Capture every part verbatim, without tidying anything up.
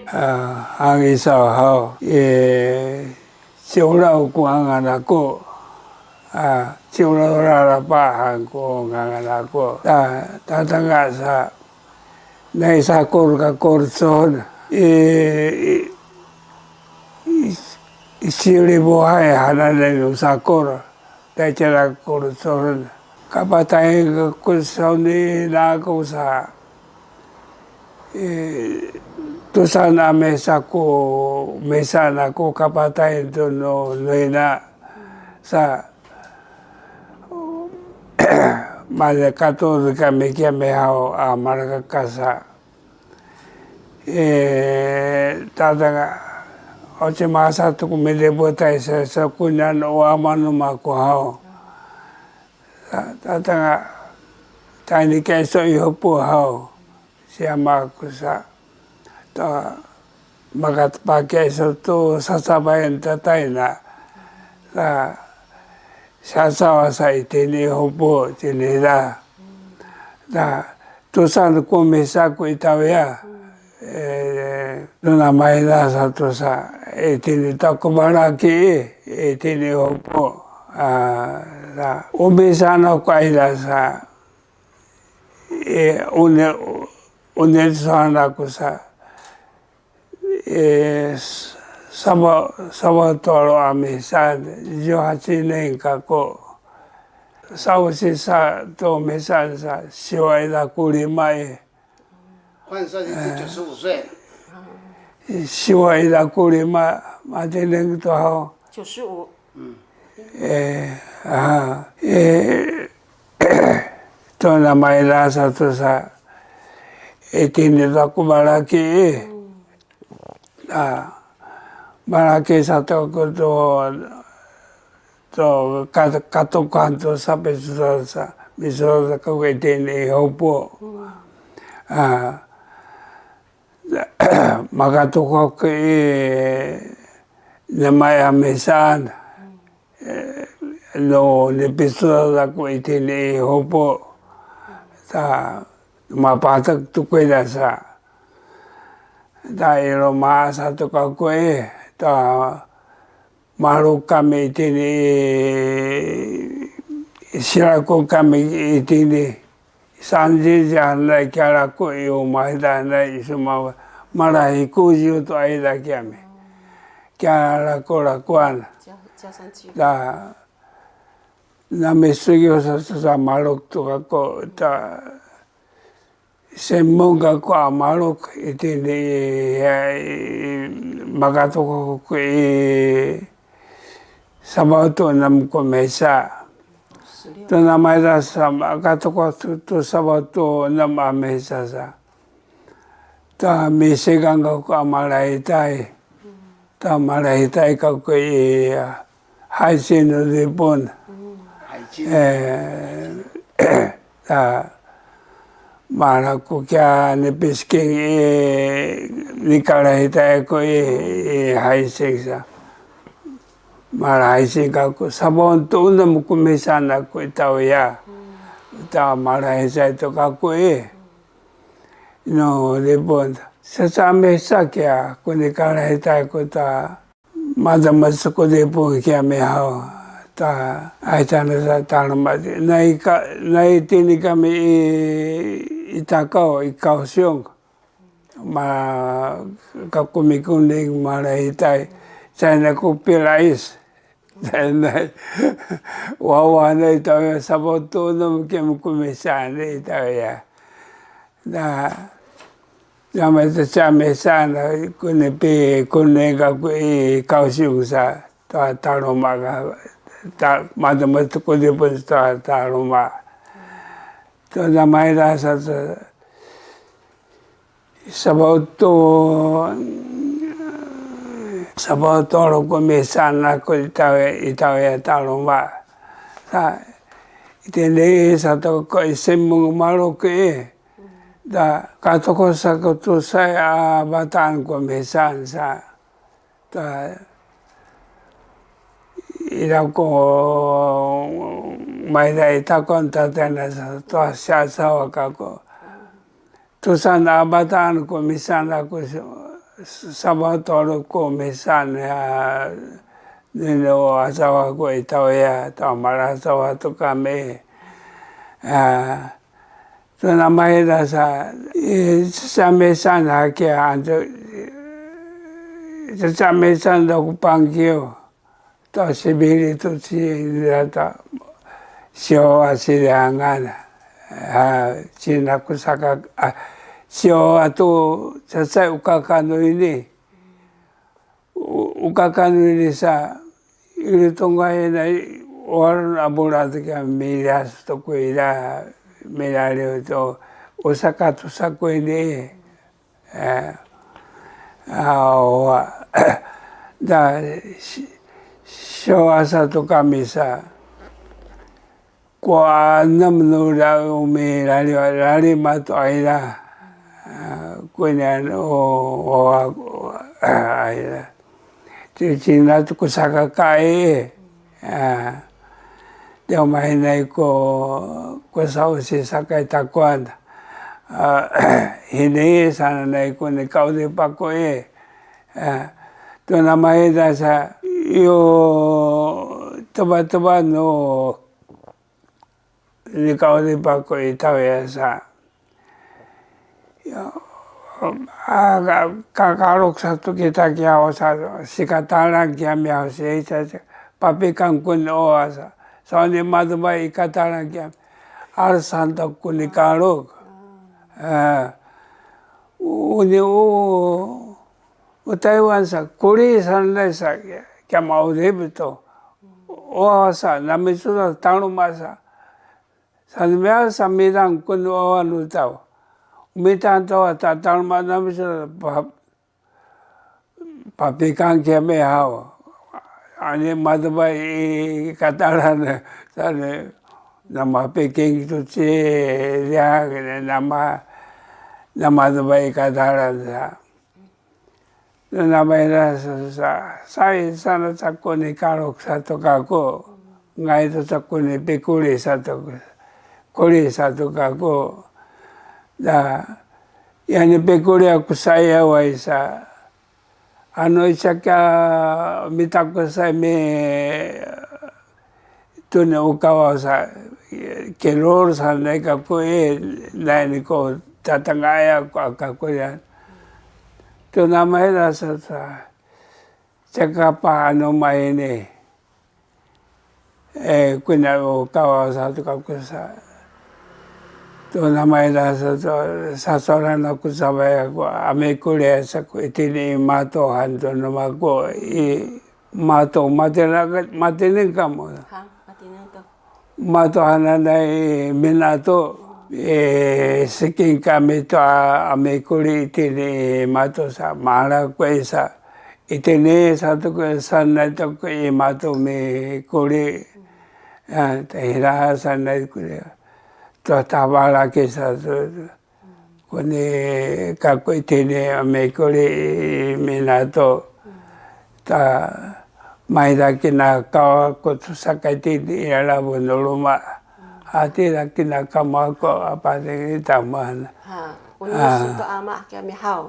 A, hangisaw haw, e, Ciulaw ku ngangan aku. A, Ciulaw Lalapa han ku ngangan aku. Ta, tatanga sa, nai sakur kakur son. I, i, i, i Silibuhay hanan nu sakur. Tacila ku lucurun. Kapatay ku sawni naku sa, e, tusan a mesa ku, mesa naku kapatay tu nu, nu ina sa, maya katud kami kiya mihaw a malakakasa. E, tatanga, o ci masa tu ku midiputay sa, sa kunan o ama nu maku haw. Sa, tatanga, tayni kayso i hupu haw. Siya maku sa, ta, makatpakay so tu sasabayan tatayna. Sa, sasawa sa itini hupu, cinila. Na, tusan ku misa ku i tawiya. E, nuna maila sa tusa, itini ta ku balaki, itini hupu. A, na, umisa na ku aila sa, e, une, une tusan aku sa. E, saba, saba tolo a misan, jihaci neng kako. Sausi sa to misan sa, siwa ila ku lima e. 换算是九十五岁。 Siwa ila ku lima, mati neng to haw. 九十五。 E, a, e, to na maila sa to sa, e, tini ta ku balaki e. A, balaki sa to ku to, to ka-, katukan to sa pisusa sa, pisusa sa ku itini hupu. A, makatukok i namaya misan, e, no nipisusa ku itini hupu. Ta, mapatek tu ku ida sa. Ta, ilo masa tu kaku e, ta, maluk kami itini, silaku kami itini, sanji ja nai kialaku i umah da nai isuma malahi kuju tu aida kami. Kialaku lakuan. 加，加上去。 Da, nami suyu sa, sa, sa maluk tu kaku, ta, Semung kaku a maluk itini, e, makatuku ku i sabaw tu nam ku mesa. Tu namaya sa makatuku tu, tu sabaw tu nam a mesa sa. Ta misikan kaku a malaytay. Ta malaytay kaku i, a, Haising nu Dipun. E, ta, mala ku kiya nipisking i, nikalaytay ku i, i Haising sa. Mala Haising kaku, sabaw tu nam ku misan aku i tawiya. Ta malaytay tu kaku i. Nu Dipun, sacami sa kiya, ku nikalaytay ku ta, madames ku Dipun kiya mihaw, ta, ay, cana sa taluma, nai ka, nai tini kami i, i Takaw, i Kaohsiung, ma, kaku mikuning malaytay, cana ku pilais. Wawa na i tawiya, sabaw tu nam kiya ku misan i tawiya. Na, namaya sa misan, ku nipi, ku nikaku i Kaohsiung sa, ta, taluma ka, ta, madames ku Dipun ta, taluma. Tu namaya sa, ta, Sabaw tu, sabaw tu ku misan aku i tawi, i tawi a taluma. Sa, itini sa tu ku i Semung maluk i. Ta, katuku sa ku tu sa a bataan ku misan sa. Ta, ira ku maila i takun tatayna sa, tu sa sawa kaku. Tusan a bataan ku misan aku si, Sabah tolu ku misan, a, ninu asawa ku i tawya, to malasawa to kami. A, to namay da sa, i, samisan hakiya, anto, samisan do ku pangkiw. To sibili to ci, nira to siyo a sidangan, a, cina ku saka, a, siyo a to cacay u kakanu ini. U, u kakanu ini sa, iri tungkay na, war a bulan to kiya miliyas to ku ira, milaliw to, u saka to sa ku ini. E, awa, da, si, siyo a sa to kami sa, ko anem nu da umi lali, lali mato ayda, a, kunian, o, o, o, ayda. Ci, cina to ku saka kai, a, tiya mahinay ko, ko sausi sakay takuan, a, hini sananay ko nikaw di pako i, a, to namay da sa, yo, teba-teba no, nikaw di pako i tawya sa. Ya, a, ka, kakaluk sa to kita kiya o sa, sikatalan kiya miya o si, sa, sa, papikang kun o sa. Sa ni matubay i katalan kiya. Al santo ku nikaluk. A, uni u, u Taywan sa, kuli sanay sa, kiya maudip to. O sa, nami su sa, taluma sa. Sanimiya sa midang kun wawa nu taw. Umitan taw a tatalma nami sa pa, papikang kiyami haw. Ani matubay i katalan, sani namapiking tu ci liya, nama, namatubay i katalan sa. Namay na sa, sa, sa, sana sa ku nikaluk sa to kaku, ngay to sa ku nipikuli sa to, kuli sa to kaku. Da, ya nipikuli aku sa iya way sa, ano isa ka mitaku sa mi, tuni ukawa sa, kilur sanay kaku i, nai ni ko tatangaya ko akaku yan. Tu namay da sa, sa, cakapa ano maini. E, kuna ukawa sa tu kaku sa. Tu namay da sa, sa, sasoran aku sabay aku, ami kuliah sa ku itini i matohan tu namaku i, mato, matinakat, matinin kamu. Ha, matinin to. Mato hananay i Minato, e, siking kami to a, ami kuli itini i mato sa, mala kue sa. Itini sa to kue sanay to kue i mato mi kuli. Ya, tahira sanay kuli. To tabalaki sa to. Kuni kaku itini a mikuli i Minato. Ta, maida kinakaw aku tu saka itini i lalabu nu luma. Ati da kinakaw mako apa di taman. Ha, unu su to ama kami haw.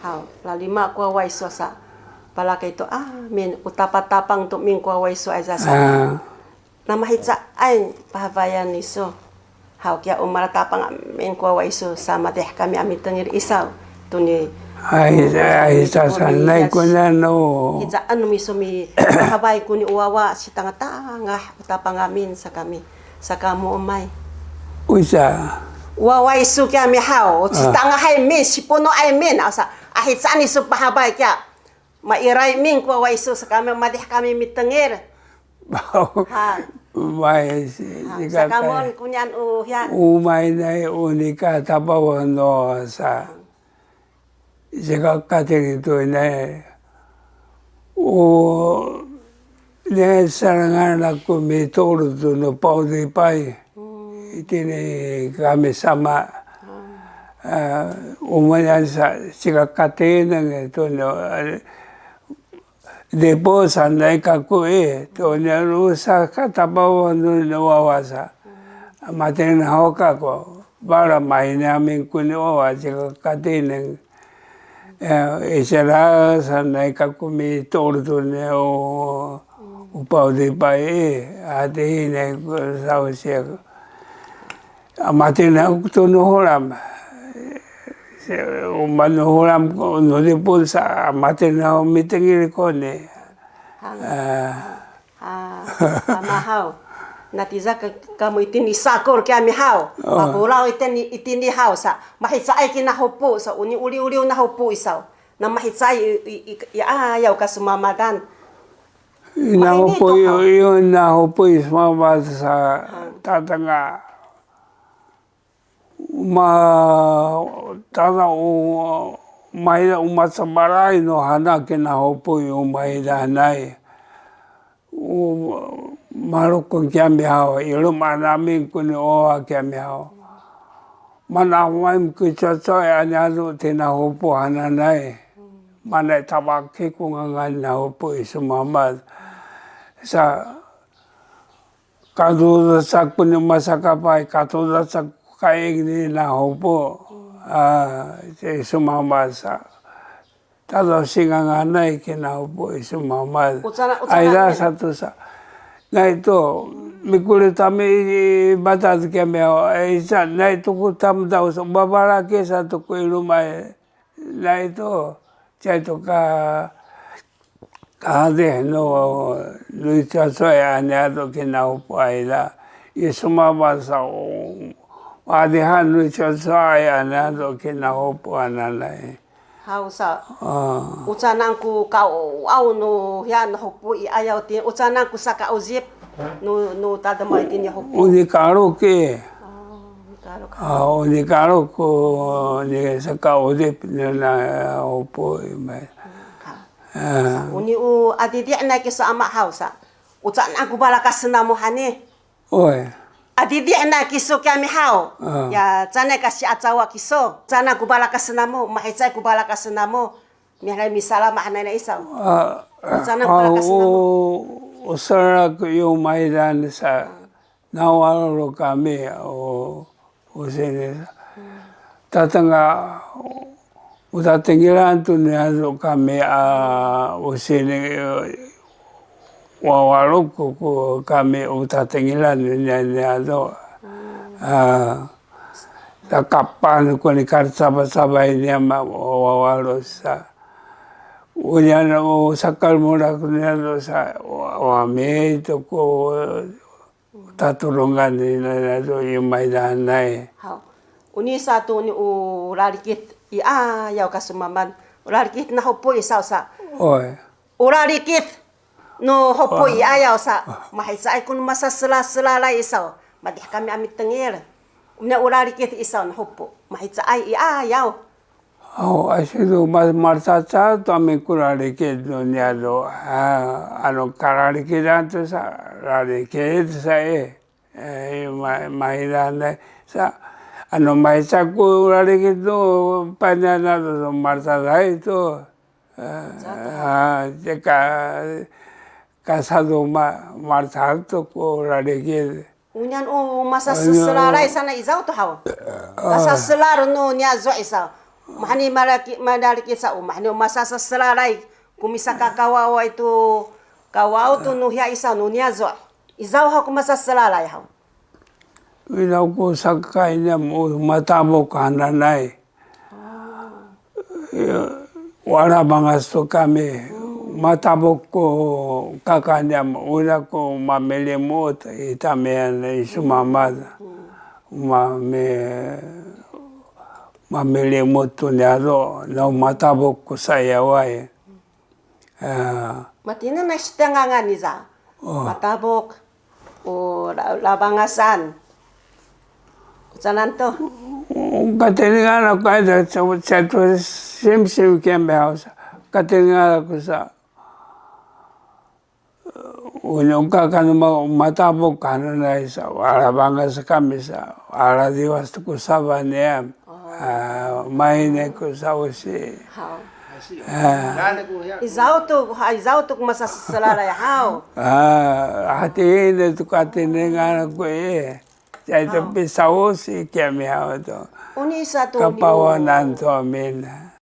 Haw, lalima ko waiso sa. Palakay to amin, u tapatapang to min ko waiso ayza sa. Namahicaay pahabayan isu. Haw kiya u malatapang amin ko waiso sa, matih kami a mitengil i saw. Tuni. Ay, ay, sasanay ko na no. Hicaan miso mi pahabay kuni u wawa sitangatangah u tapang amin sa kami. Sa kamu umay. Usa. U wawa isu kiya mi haw. Sitangahay min, sipunuay min. Asa, a hicaan isu pahabay kiya. Mairay min ko wawa isu sa kami, matih kami mitengil. Ha. Umay si, ha, sika sa kamu kay, kunian u, ya. Umay nay u nika tapawan no sa. Sika kating tu nay. U, nay sarangan aku mitol tu no paudipay. Hmm. Itini kami sama. Hmm. A, umayan sa, sika katineng tu no, a, depo sanay kaku i, tu no usa katapawan no wawa sa. Matineng haw kaku, bala mahinay amin kuni wawa sika katineng. Eh, i cira sanay kaku mituul tu ni o, o Paudipay i, hati ni ku sausiak. A, matinah tu nu hulam. Si, uman nu hulam, nu Dipun sa, matinah mitengil ko ni. Hang. Ah. A, kama haw. Natiza ka, kamu itini sakol kiyami haw. Oh. Mapulaw itini, itini haw sa. Mahicaay kinahupu sa. Uni uliuliw nahupu i saw. Na mahicaay i, i, i, i, ayaw ka sumamadan. Inahupu i, i, inahupu i sumamad sa. Hang. Tatanga. Ma, tana u, maida u macabalay no hana kinahupu i u maidanay. U, malukun kiyami haw, ilum anamin kuni owa kiyami haw. Manahuan ku cocoy a niyazu tinahupu hananay. Manay tabaki ku ngangan nahupu i sumamad. Sa, Katudasak ku ni masakapay, katudasak ku kaing ni nahupu. A, ci sumamad sa. Tado singanganay kinahupu i sumamad. Ucana, ucana ayda satu sa. Na itu, mikulit kami i, i, batat kami, i, sa, na itu ku tamdaw sa, babalaki satu ku ilumay. Na itu, cai tu ka, kahadih nu, nu i cocoy a niyazu kinahupu ayda. I sumamad sa, o, adihan nu i cocoy a niyazu kinahupu hananay. Haw sa. A. Ucanang ku kawaw nu hiya nahupu i ayaw ti, ucanang ku sakauzip. Nu, nu tademay tini hupu. Uni kaluk i. O, uni kaluk. A, uni kaluk, uni sakauzip, ni nahupu i may. Ka. A. Uni u adidi' na kisu ama haw sa. Ucanang ku balakas namu hani. Oy. Adidi' na kisu kiyami haw. A. Ya, canay ka siacawa kisu. Canang ku balakas namu, mahicay ku balakas namu. Mihalay misalama hananay i saw. A, ucanang a, ku balakas namu. U, u salak yu maydan sa, nawalo kami, u, u sini sa. Tatanga, u tatengilan tu niyazu kami, a, u sini, Wawaluk ku kami u tatengilan niya, niyazu. A, sakapan ku ni karcabacabay niya ma, wawaluk sa. Uyan u sakal mulak niyazu sa, wa, wami tu ku tatulungan niyazu i maydanay. Haw. Uni sa tu ni u lalikit i ayaw ka sumamad. U lalikit nahupu i saw sa. Oy. U lalikit nu hupu i ayaw sa, mahicaay ku nu masaselaselay i saw, madih kami a mitengil. Umne u lalikit i saw nahupu, mahicaay i ayaw. Aw, a situ ma-, malcaca tu amin ku lalikit nu niyazu, a, anu kalalikitan tu sa, lalikit sa i, e, ma-, mahicaay sa, anu mahica ku lalikit nu, panyana tu malcaca i tu. A, cika, kasadu ma-, malcaca tu ku lalikit. Uyan u masaseselalay sana izaw tu haw. Kasaselal nu niyazu i saw. Mahani malaki-, malalikit sa u, mahani u masaseselalay. Ku misakakawaway tu, kawaw tu nu hiya i saw nu niyazu. Izaw haw ku masaselalay haw. Izaw ku sakay niyam u matabok hananay. Wala bangas tu kami, matabok ku kaka niyam, ula ku mamilimut i tamiyan i sumamad, mami-, mamilimut tu niyazu, na matabok ku sayaway. A. Matineng na sitengangan iza. O. Matabok. O la-, labangasan. Ucanan to. Katiningan aku ayda, sa-, satu simsim kembe haw sa. Katiningan aku sa. Unyong ka kanu ma-, matabok kanu na isa. Wala bangas kami sa. Wala diwas tu ku saban niyam. A, maine ku sausi. Haw. A. Izaw tu, ha, izaw tu ku masaseselalay haw. A, hati ini tu katiningan aku i. Cai tu pisausi kami haw tu. Uni sa tu, uni. Kapawanan tu amin.